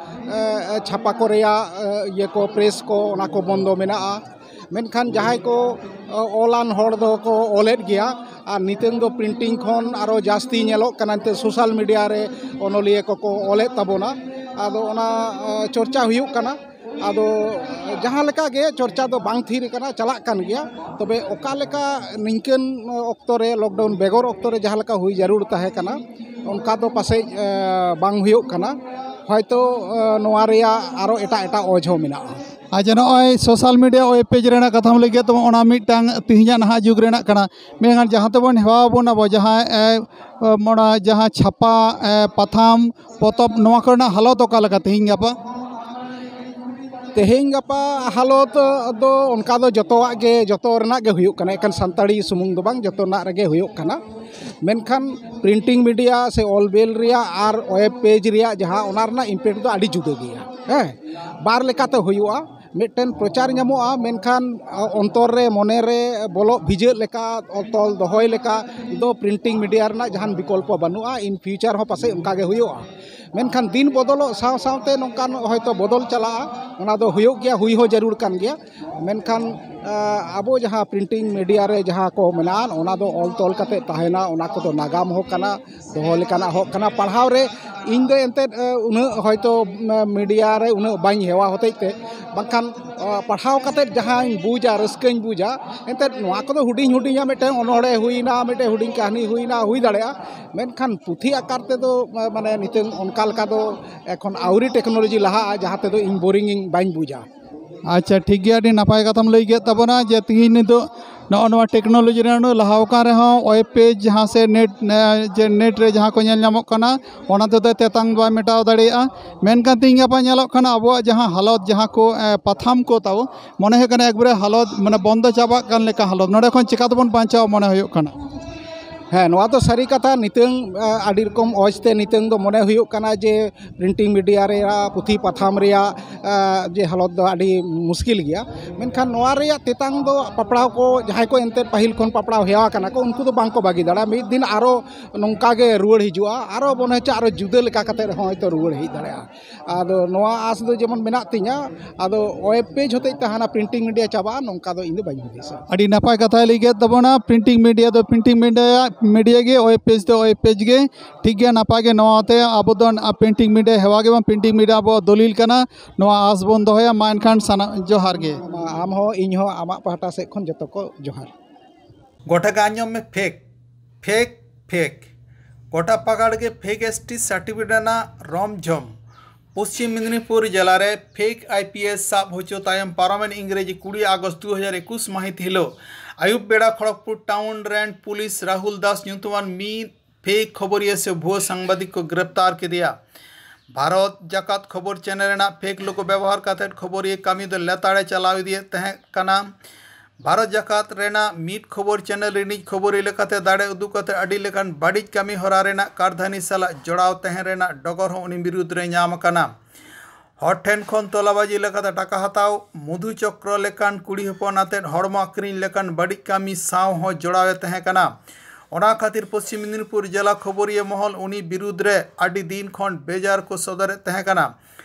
ᱪᱷᱟᱯᱟ ᱠᱚ ᱨᱮᱭᱟᱜ ᱤᱭᱟᱹ ᱠᱚ, ᱯᱨᱮᱥ ᱠᱚ, ᱚᱱᱟ ᱠᱚ ᱵᱚᱱᱫᱚ ᱢᱮᱱᱟᱜᱼᱟ᱾ ᱢᱮᱱᱠᱷᱟᱱ ᱡᱟᱦᱟᱸᱭ ᱠᱚ ᱚᱞᱟᱱ ᱦᱚᱲ ᱫᱚᱠᱚ ᱚᱞᱮᱫ ᱜᱮᱭᱟ᱾ ᱟᱨ ᱱᱤᱛᱚᱝ ᱫᱚ ᱯᱨᱤᱱᱴᱤᱝ ᱠᱷᱚᱱ ᱟᱨᱚ ᱡᱟᱹᱥᱛᱤ ᱧᱮᱞᱚᱜ ᱠᱟᱱᱟ, ᱱᱤᱛᱚᱜ ᱥᱳᱥᱟᱞ ᱢᱤᱰᱤᱭᱟ ᱨᱮ ᱚᱱᱚᱞᱤᱭᱟᱹ ᱠᱚᱠᱚ ᱚᱞᱮᱫ ᱛᱟᱵᱚᱱᱟ᱾ ᱟᱫᱚ ᱚᱱᱟ ᱪᱚᱨᱪᱟ ᱦᱩᱭᱩᱜ ᱠᱟᱱᱟ᱾ ᱟᱫᱚ ᱡᱟᱦᱟᱸ ᱞᱮᱠᱟ ᱜᱮ ᱪᱚᱨᱪᱟ ᱫᱚ ᱵᱟᱝ ᱛᱷᱤᱨ ᱟᱠᱟᱱᱟ, ᱪᱟᱞᱟᱜ ᱠᱟᱱ ᱜᱮᱭᱟ᱾ ᱛᱚᱵᱮ ᱚᱠᱟ ᱞᱮᱠᱟ ᱱᱤᱝᱠᱟᱹᱱ ᱚᱠᱛᱚ ᱨᱮ, ᱞᱚᱠᱰᱟᱣᱩᱱ ᱵᱮᱜᱚᱨ ᱚᱠᱛᱚ ᱨᱮ ᱡᱟᱦᱟᱸ ᱞᱮᱠᱟ ᱦᱩᱭ ᱡᱟᱹᱨᱩᱲ ᱛᱟᱦᱮᱸ ᱠᱟᱱᱟ, ᱚᱱᱠᱟ ᱫᱚ ᱯᱟᱥᱮᱡ ᱵᱟᱝ ᱦᱩᱭᱩᱜ ᱠᱟᱱᱟ᱾ ᱦᱚᱭᱛᱳ ᱱᱚᱣᱟ ᱨᱮᱭᱟᱜ ᱟᱨᱚ ᱮᱴᱟᱜ ᱮᱴᱟᱜ ᱚᱡᱮ ᱦᱚᱸ ᱢᱮᱱᱟᱜᱼᱟ᱾ ᱟᱪᱪᱷᱟ, ᱱᱚᱜᱼᱚᱭ ᱥᱳᱥᱟᱞ ᱢᱤᱰᱤᱭᱟ ᱳᱭᱮᱵ ᱯᱮᱡᱽ ᱨᱮᱱᱟᱜ ᱠᱟᱛᱷᱟᱢ ᱞᱟᱹᱭ ᱠᱮᱫ ᱛᱟᱵᱚᱱ, ᱚᱱᱟ ᱢᱤᱫᱴᱟᱝ ᱛᱮᱦᱮᱧᱟᱜ ᱱᱟᱦᱟᱜ ᱡᱩᱜᱽ ᱨᱮᱱᱟᱜ ᱠᱟᱱᱟ᱾ ᱢᱮᱱᱠᱷᱟᱱ ᱡᱟᱦᱟᱸ ᱛᱮᱵᱚᱱ ᱦᱮᱣᱟ ᱟᱵᱚᱱ, ᱟᱵᱚ ᱡᱟᱦᱟᱸ ᱮ, ᱚᱱᱟ ᱡᱟᱦᱟᱸ ᱪᱷᱟᱯᱟ ᱮ, ᱯᱟᱛᱷᱟᱢ ᱯᱚᱛᱚᱵ, ᱱᱚᱣᱟ ᱠᱚᱨᱮᱱᱟᱜ ᱦᱟᱞᱚᱛ ᱚᱠᱟ ᱞᱮᱠᱟ ᱛᱮᱦᱮᱧ ᱜᱟᱯᱟ? ᱛᱮᱦᱮᱧ ᱜᱟᱯᱟ ᱦᱟᱞᱚᱛ ᱫᱚ ᱚᱱᱠᱟ ᱫᱚ ᱡᱚᱛᱚᱣᱟᱜ ᱜᱮ, ᱡᱚᱛᱚ ᱨᱮᱱᱟᱜ ᱜᱮ ᱦᱩᱭᱩᱜ ᱠᱟᱱᱟ, ᱮᱠᱷᱮᱱ ᱥᱟᱱᱛᱟᱲᱤ ᱥᱩᱢᱩᱝ ᱫᱚ ᱵᱟᱝ, ᱡᱚᱛᱚ ᱨᱮᱱᱟᱜ ᱨᱮᱜᱮ ᱦᱩᱭᱩᱜ ᱠᱟᱱᱟ᱾ ᱢᱮᱱᱠᱷᱟᱱ ᱯᱨᱤᱱᱴᱤᱝ ᱢᱤᱰᱤᱭᱟ ᱥᱮ ᱚᱞ ᱵᱮᱞ ᱨᱮᱭᱟᱜ ᱟᱨ ᱳᱭᱮᱵ ᱯᱮᱡᱽ ᱨᱮᱭᱟᱜ ᱡᱟᱦᱟᱸ, ᱚᱱᱟ ᱨᱮᱱᱟᱜ ᱤᱢᱯᱮᱠᱴ ᱫᱚ ᱟᱹᱰᱤ ᱡᱩᱫᱟᱹ ᱜᱮᱭᱟ᱾ ᱦᱮᱸ, ᱵᱟᱨ ᱞᱮᱠᱟᱛᱮ ᱦᱩᱭᱩᱜᱼᱟ᱾ ᱢᱤᱫᱴᱮᱱ ᱯᱨᱚᱪᱟᱨ ᱧᱟᱢᱚᱜᱼᱟ, ᱢᱮᱱᱠᱷᱟᱱ ᱚᱱᱛᱚᱨ ᱨᱮ, ᱢᱚᱱᱮ ᱨᱮ ᱵᱚᱞᱚᱜ ᱵᱷᱤᱡᱟᱹᱜ ᱞᱮᱠᱟ, ᱛᱚᱞ ᱫᱚᱦᱚᱭ ᱞᱮᱠᱟ ᱫᱚ ᱯᱨᱤᱱᱴᱤᱝ ᱢᱤᱰᱤᱭᱟ ᱨᱮᱱᱟᱜ ᱡᱟᱦᱟᱱ ᱵᱤᱠᱚᱞᱯᱚ ᱵᱟᱹᱱᱩᱜᱼᱟ᱾ ᱤᱱ ᱯᱷᱤᱭᱩᱪᱟᱨ ᱦᱚᱸ ᱯᱟᱥᱮᱡ ᱚᱱᱠᱟ ᱜᱮ ᱦᱩᱭᱩᱜᱼᱟ᱾ ᱢᱮᱱᱠᱷᱟᱱ ᱫᱤᱱ ᱵᱚᱫᱚᱞᱚᱜ ᱥᱟᱶ ᱥᱟᱶᱛᱮ ᱱᱚᱝᱠᱟᱱ ᱦᱚᱭᱛᱳ ᱵᱚᱫᱚᱞ ᱪᱟᱞᱟᱜᱼᱟ, ᱚᱱᱟ ᱫᱚ ᱦᱩᱭᱩᱜ ᱜᱮᱭᱟ, ᱦᱩᱭ ᱦᱚᱸ ᱡᱟᱹᱨᱩᱲ ᱠᱟᱱ ᱜᱮᱭᱟ᱾ ᱢᱮᱱᱠᱷᱟᱱ ᱟᱵᱚ ᱡᱟᱦᱟᱸ ᱯᱨᱤᱱᱴᱤᱝ ᱢᱤᱰᱤᱭᱟ ᱨᱮ ᱡᱟᱦᱟᱸ ᱠᱚ ᱢᱮᱱᱟᱜᱼᱟ, ᱚᱱᱟ ᱫᱚ ᱚᱞ ᱛᱚᱞ ᱠᱟᱛᱮ ᱛᱟᱦᱮᱱᱟ, ᱚᱱᱟ ᱠᱚᱫᱚ ᱱᱟᱜᱟᱢ ᱦᱚᱸ ᱠᱟᱱᱟ, ᱫᱚᱦᱚ ᱞᱮᱠᱟᱱᱟᱜ ᱦᱚᱸ ᱠᱟᱱᱟ᱾ ᱯᱟᱲᱦᱟᱣ ᱨᱮ ᱤᱧ ᱫᱚ ᱮᱱᱛᱮᱫ ᱩᱱᱟᱹᱜ ᱦᱚᱭᱛᱳ ᱢᱤᱰᱤᱭᱟ ᱨᱮ ᱩᱱᱟᱹᱜ ᱵᱟᱹᱧ ᱦᱮᱣᱟ ᱦᱚᱛᱮᱡ ᱛᱮ, ᱵᱟᱝᱠᱷᱟᱱ ᱯᱟᱲᱦᱟᱣ ᱠᱟᱛᱮ ᱡᱟᱦᱟᱸᱧ ᱵᱩᱡᱟ, ᱨᱟᱹᱥᱠᱟᱹᱧ ᱵᱩᱡᱟ᱾ ᱮᱱᱛᱮᱫ ᱱᱚᱣᱟ ᱠᱚᱫᱚ ᱦᱩᱰᱤᱧ ᱦᱩᱰᱤᱧᱟᱜ ᱢᱤᱫᱴᱮᱱ ᱚᱱᱚᱬᱦᱮ ᱦᱩᱭᱱᱟ, ᱢᱤᱫᱴᱮᱱ ᱦᱩᱰᱤᱧ ᱠᱟᱹᱦᱱᱤ ᱦᱩᱭᱱᱟ, ᱦᱩᱭ ᱫᱟᱲᱮᱭᱟᱜᱼᱟ᱾ ᱢᱮᱱᱠᱷᱟᱱ ᱯᱩᱛᱷᱤ ᱟᱠᱟᱨ ᱛᱮᱫᱚ ᱢᱟᱱᱮ ᱱᱤᱛᱚᱝ ᱚᱱᱠᱟ ᱞᱮᱠᱟ ᱫᱚ ᱮᱠᱷᱚᱱ ᱟᱹᱣᱨᱤ ᱴᱮᱠᱱᱳᱞᱚᱡᱤ ᱞᱟᱦᱟᱜᱼᱟ, ᱡᱟᱦᱟᱸ ᱛᱮᱫᱚ ᱤᱧ ᱵᱳᱨᱤᱝ ᱤᱧ ᱵᱟᱹᱧ ᱵᱩᱡᱟ᱾ ᱟᱪᱪᱷᱟ, ᱴᱷᱤᱠ ᱜᱮᱭᱟ, ᱟᱹᱰᱤ ᱱᱟᱯᱟᱭ ᱠᱟᱛᱷᱟᱢ ᱞᱟᱹᱭ ᱠᱮᱫ ᱛᱟᱵᱚᱱᱟ ᱡᱮ ᱛᱤᱦᱤᱧ ᱱᱤᱛᱚᱜ ᱱᱚᱜᱼᱚ ᱱᱚᱣᱟ ᱴᱮᱠᱱᱳᱞᱚᱡᱤ ᱨᱮ ᱩᱱᱟᱹᱜ ᱞᱟᱦᱟ ᱟᱠᱟᱱ ᱨᱮᱦᱚᱸ ᱳᱭᱮᱵ ᱯᱮᱡᱽ ᱡᱟᱦᱟᱸ ᱥᱮ ᱱᱮᱴ, ᱡᱮ ᱱᱮᱴ ᱨᱮ ᱡᱟᱦᱟᱸ ᱠᱚ ᱧᱮᱞ ᱧᱟᱢᱚᱜ ᱠᱟᱱᱟ, ᱚᱱᱟ ᱛᱮᱫᱚ ᱛᱮᱛᱟᱝ ᱵᱟᱭ ᱢᱮᱴᱟᱣ ᱫᱟᱲᱮᱭᱟᱜᱼᱟ᱾ ᱢᱮᱱᱠᱷᱟᱱ ᱛᱮᱦᱮᱧ ᱜᱟᱯᱟ ᱧᱮᱞᱚᱜ ᱠᱟᱱᱟ ᱟᱵᱚᱣᱟᱜ ᱡᱟᱦᱟᱸ ᱦᱟᱞᱚᱛ, ᱡᱟᱦᱟᱸ ᱠᱚ ᱮ, ᱯᱟᱛᱷᱟᱢ ᱠᱚ ᱛᱟᱵᱚ, ᱢᱚᱱᱮ ᱦᱩᱭᱩᱜ ᱠᱟᱱᱟ ᱮᱠᱵᱟᱨᱮ ᱦᱟᱞᱚᱛ ᱢᱟᱱᱮ ᱵᱚᱱᱫᱚ ᱪᱟᱵᱟᱜ ᱠᱟᱱ ᱞᱮᱠᱟ ᱦᱟᱞᱚᱛ᱾ ᱱᱚᱰᱮ ᱠᱷᱚᱱ ᱪᱤᱠᱟ ᱛᱮᱵᱚᱱ ᱵᱟᱧᱪᱟᱣᱟ ᱢᱚᱱᱮ ᱦᱩᱭᱩᱜ ᱠᱟᱱᱟ? ᱦᱮᱸ, ᱱᱚᱣᱟ ᱫᱚ ᱥᱟᱹᱨᱤ ᱠᱟᱛᱷᱟ᱾ ᱱᱤᱛᱟᱹᱝ ᱮ, ᱟᱹᱰᱤ ᱨᱚᱠᱚᱢ ᱚᱡᱽ ᱛᱮ ᱱᱤᱛᱟᱹᱝ ᱫᱚ ᱢᱚᱱᱮ ᱦᱩᱭᱩᱜ ᱠᱟᱱᱟ ᱡᱮ ᱯᱨᱤᱱᱴᱤᱝ ᱢᱤᱰᱤᱭᱟ ᱨᱮᱭᱟᱜ, ᱯᱩᱛᱷᱤ ᱯᱟᱛᱷᱟᱢ ᱨᱮᱭᱟᱜ ᱮ, ᱡᱮ ᱦᱟᱞᱚᱛ ᱫᱚ ᱟᱹᱰᱤ ᱢᱩᱥᱠᱤᱞ ᱜᱮᱭᱟ᱾ ᱢᱮᱱᱠᱷᱟᱱ ᱱᱚᱣᱟ ᱨᱮᱭᱟᱜ ᱛᱮᱛᱟᱝ ᱫᱚ ᱯᱟᱯᱲᱟᱣ ᱠᱚ, ᱡᱟᱦᱟᱸᱭ ᱠᱚ ᱮᱱᱛᱮᱫ ᱯᱟᱹᱦᱤᱞ ᱠᱷᱚᱱ ᱯᱟᱯᱲᱟᱣ ᱦᱮᱣᱟ ᱠᱟᱱᱟ ᱠᱚ, ᱩᱱᱠᱩ ᱫᱚ ᱵᱟᱝ ᱠᱚ ᱵᱟᱹᱜᱤ ᱫᱟᱲᱮᱭᱟᱜᱼᱟ᱾ ᱢᱤᱫ ᱫᱤᱱ ᱟᱨᱚ ᱱᱚᱝᱠᱟ ᱜᱮ ᱨᱩᱣᱟᱹᱲ ᱦᱤᱡᱩᱜᱼᱟ, ᱟᱨᱚ ᱢᱚᱱᱮ ᱦᱚᱪᱪᱷᱮ ᱟᱨᱚ ᱡᱩᱫᱟᱹ ᱞᱮᱠᱟ ᱠᱟᱛᱮᱫ ᱨᱮᱦᱚᱸ ᱦᱚᱭᱛᱳ ᱨᱩᱣᱟᱹᱲ ᱦᱮᱡ ᱫᱟᱲᱮᱭᱟᱜᱼᱟ᱾ ᱟᱫᱚ ᱱᱚᱣᱟ ᱟᱸᱥ ᱫᱚ ᱡᱮᱢᱚᱱ ᱢᱮᱱᱟᱜ ᱛᱤᱧᱟ, ᱟᱫᱚ ᱳᱭᱮᱵ ᱯᱮᱡᱽ ᱦᱚᱛᱮᱡ ᱛᱮ ᱦᱟᱱᱟ ᱯᱨᱤᱱᱴᱤᱝ ᱢᱤᱰᱤᱭᱟ ᱪᱟᱵᱟᱜᱼᱟ, ᱱᱚᱝᱠᱟ ᱫᱚ ᱤᱧ ᱫᱚ ᱵᱟᱹᱧ ᱦᱩᱫᱤᱥᱟ᱾ ᱟᱹᱰᱤ ᱱᱟᱯᱟᱭ ᱠᱟᱛᱷᱟᱭ ᱞᱟᱹᱭ ᱠᱮᱫ ᱛᱟᱵᱚᱱᱟ᱾ ᱯᱨᱤᱱᱴᱤᱝ ᱢᱤᱰᱤᱭᱟ ᱫᱚ ᱯᱨᱤᱱᱴᱤᱝ ᱢᱤᱰᱤᱭᱟ, ᱢᱤᱰᱤᱭᱟ ᱜᱮ, ᱳᱭᱮᱵ ᱯᱮᱡᱽ ᱫᱚ ᱳᱭᱮᱵ ᱯᱮᱡᱽ ᱜᱮ᱾ ᱴᱷᱤᱠ ᱜᱮᱭᱟ, ᱱᱟᱯᱟᱭ ᱜᱮ᱾ ᱱᱚᱣᱟ ᱛᱮ ᱟᱵᱚ ᱫᱚ ᱯᱨᱤᱱᱴᱤᱝ ᱢᱤᱰᱤᱭᱟ ᱦᱮᱣᱟ ᱜᱮᱵᱚᱱ, ᱯᱨᱤᱱᱴᱤᱝ ᱢᱤᱰᱤᱭᱟ ᱟᱵᱚᱣᱟᱜ ᱫᱚᱞᱤᱞ ᱠᱟᱱᱟ᱾ ᱱᱚᱣᱟ ᱟᱸᱥ ᱵᱚᱱ ᱫᱚᱦᱚᱭᱟ᱾ ᱢᱟ ᱮᱱᱠᱷᱟᱱ ᱥᱟᱱᱟ-, ᱡᱚᱦᱟᱨ ᱜᱮ᱾ ᱟᱢ ᱦᱚᱸ ᱤᱧ ᱦᱚᱸ ᱟᱢᱟᱜ ᱯᱟᱦᱴᱟ ᱥᱮᱫ ᱠᱷᱚᱱ ᱡᱚᱛᱚ ᱠᱚ ᱡᱚᱦᱟᱨ᱾ ᱜᱚᱴᱟ ᱜᱮ ᱟᱸᱡᱚᱢ ᱢᱮ, ᱯᱷᱮᱠ, ᱯᱷᱮᱠ, ᱯᱷᱮᱠ᱾ ᱜᱚᱴᱟ ᱯᱟᱠᱟᱲ ᱜᱮ ᱯᱷᱮᱠ ᱮᱥ ᱴᱤ ᱥᱟᱨᱴᱤᱯᱷᱤᱠᱮᱴ ᱨᱮᱱᱟᱜ ᱨᱚᱢ ᱡᱷᱚᱢ᱾ ᱯᱚᱥᱪᱤᱢ ᱢᱮᱫᱽᱱᱤᱯᱩᱨ ᱡᱮᱞᱟ ᱨᱮ ᱯᱷᱮᱠ ᱟᱭ ᱯᱤ ᱮᱥ ᱥᱟᱵ ᱦᱚᱪᱚ ᱛᱟᱭᱚᱢ ᱯᱟᱨᱚᱢᱮᱱ ᱤᱝᱨᱮᱡᱤ ᱠᱩᱲᱤ ᱟᱜᱚᱥᱴ ᱫᱩ ᱦᱟᱡᱟᱨ ᱮᱠᱩᱥ ᱢᱟᱹᱦᱤᱛ ᱦᱤᱞᱳᱜ ᱟᱹᱭᱩᱵ ᱵᱮᱲᱟ ᱠᱷᱚᱲᱚᱜᱽᱯᱩᱨ ᱴᱟᱣᱩᱱ ᱨᱮᱱ ᱯᱩᱞᱤᱥ ᱨᱟᱦᱩᱞ ᱫᱟᱥ ᱧᱩᱛᱩᱢᱟᱱ ᱢᱤᱫ ᱯᱷᱮᱠ ᱠᱷᱚᱵᱚᱨᱤᱭᱟᱹ ᱥᱮ ᱵᱷᱩᱣᱟᱹ ᱥᱟᱝᱵᱟᱫᱤᱠ ᱠᱚ ᱜᱨᱮᱯᱛᱟᱨ ᱠᱮᱫᱮᱭᱟ᱾ ᱵᱷᱟᱨᱚᱛ ᱡᱟᱠᱟᱛ ᱠᱷᱚᱵᱚᱨ ᱪᱮᱱᱮᱞ ᱨᱮᱱᱟᱜ ᱯᱷᱮᱠ ᱞᱳᱜᱳ ᱵᱮᱵᱚᱦᱟᱨ ᱠᱟᱛᱮ ᱠᱷᱚᱵᱚᱨᱤᱭᱟᱹ ᱠᱟᱹᱢᱤ ᱫᱚ ᱞᱮᱛᱟᱲᱮ ᱪᱟᱞᱟᱣ ᱤᱫᱤᱭᱮᱫ ᱛᱟᱦᱮᱸ ᱠᱟᱱᱟ᱾ ᱵᱷᱟᱨᱚᱛ ᱡᱟᱠᱟᱛ ᱨᱮᱱᱟᱜ ᱢᱤᱫ ᱠᱷᱚᱵᱚᱨ ᱪᱮᱱᱮᱞ ᱨᱤᱱᱤᱡ ᱠᱷᱚᱵᱚᱨᱤᱭᱟᱹ ᱞᱮᱠᱟᱛᱮ ᱫᱟᱲᱮ ᱩᱫᱩᱜ ᱠᱟᱛᱮ ᱟᱹᱰᱤ ᱞᱮᱠᱟᱱ ᱵᱟᱹᱲᱤᱡ ᱠᱟᱹᱢᱤ ᱦᱚᱨᱟ ᱨᱮᱱᱟᱜ ᱠᱟᱨᱫᱷᱟᱹᱱᱤ ᱥᱟᱞᱟᱜ ᱡᱚᱲᱟᱣ ᱛᱟᱦᱮᱸ ᱨᱮᱱᱟᱜ ᱰᱚᱜᱚᱨ ᱦᱚᱸ ᱩᱱᱤ ᱵᱤᱨᱩᱫᱽ ᱨᱮ ᱧᱟᱢ ᱟᱠᱟᱱᱟ᱾ ᱦᱚᱲ ᱴᱷᱮᱱ ᱠᱷᱚᱱ ᱛᱚᱞᱟᱵᱟᱡᱤ ᱞᱮᱠᱟᱛᱮ ᱴᱟᱠᱟ ᱦᱟᱛᱟᱣ, ᱢᱚᱫᱷᱩ ᱪᱚᱠᱨᱚ ᱞᱮᱠᱟᱱ ᱠᱩᱲᱤ ᱦᱚᱯᱚᱱ ᱟᱛᱮᱫ ᱦᱚᱲᱢᱚ ᱟᱹᱠᱷᱨᱤᱧ ᱞᱮᱠᱟᱱ ᱵᱟᱹᱲᱤᱡ ᱠᱟᱹᱢᱤ ᱥᱟᱶ ᱦᱚᱸ ᱡᱚᱲᱟᱣ ᱮ ᱛᱟᱦᱮᱸ ᱠᱟᱱᱟ᱾ ᱚᱱᱟ ᱠᱷᱟᱹᱛᱤᱨ ᱯᱚᱥᱪᱤᱢ ᱢᱮᱫᱽᱱᱤᱯᱩᱨ ᱡᱮᱞᱟ ᱠᱷᱚᱵᱚᱨᱤᱭᱟᱹ ᱢᱚᱦᱚᱞ ᱩᱱᱤ ᱵᱤᱨᱩᱫᱽ ᱨᱮ ᱟᱹᱰᱤ ᱫᱤᱱ ᱠᱷᱚᱱ ᱵᱮᱡᱟᱨ ᱠᱚ ᱥᱚᱫᱚᱨᱮᱫ ᱛᱟᱦᱮᱸ ᱠᱟᱱᱟ᱾